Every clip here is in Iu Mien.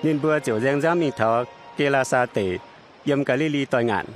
Ninh mbuo ziouc nzaeng nzangv mingh taux Ge^laa^saa Deic, yiem Gaa^li^li Doix-Ngaanc.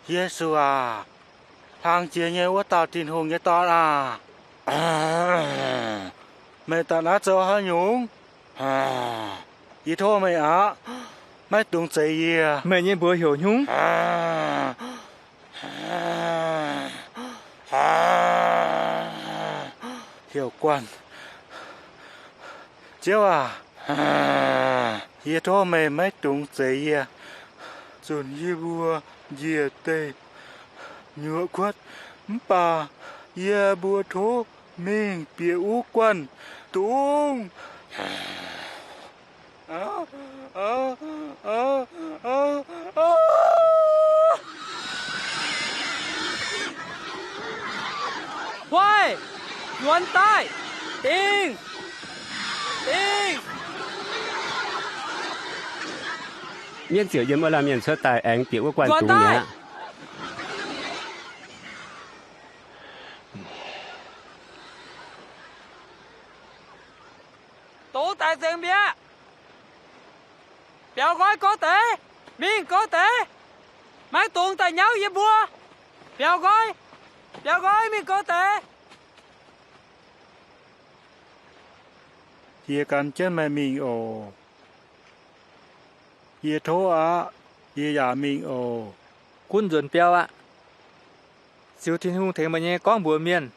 Yesu aac, hlang jiex nyei wuov dauh Tin-Hungh nyei Dorn aah! Meih daaih naaiv zoux haaix nyungc? Yie tov meih aqv, maiv dungx zeix yie. Meih nyei mbuox heuc hnyungv? Heuc guanh. Ziouv aac, yie tov meih maiv dungx zeix yie. Zunc yie mbuo njiec deic-nyuoqc kuotv, mv baac yie mbuo tov mingh bieqc wuov guanh dungz. Huaih, nzuonx daaih! Dingh! Dingh! Mienv ziouc yiem wuov laanh mienh cuotv daaih aengx bieqc wuov guanh dungz mi'aqv. Dongh daaih nzengc mi'aqv. Biaux nqoi gouv deix, mingh gouv deix. Maiv dungx daaih nyauv yie mbuo. Biaux nqoi, biaux nqoi mingh gouv deix. Yie gan jienv meih mingh oc. Yie tov aqv. Yie yaac mingh oc. Gunv nzuonx biauv aqv. Ziux Tin-Hungh tengx meih nyei gorngv mbuox mienh.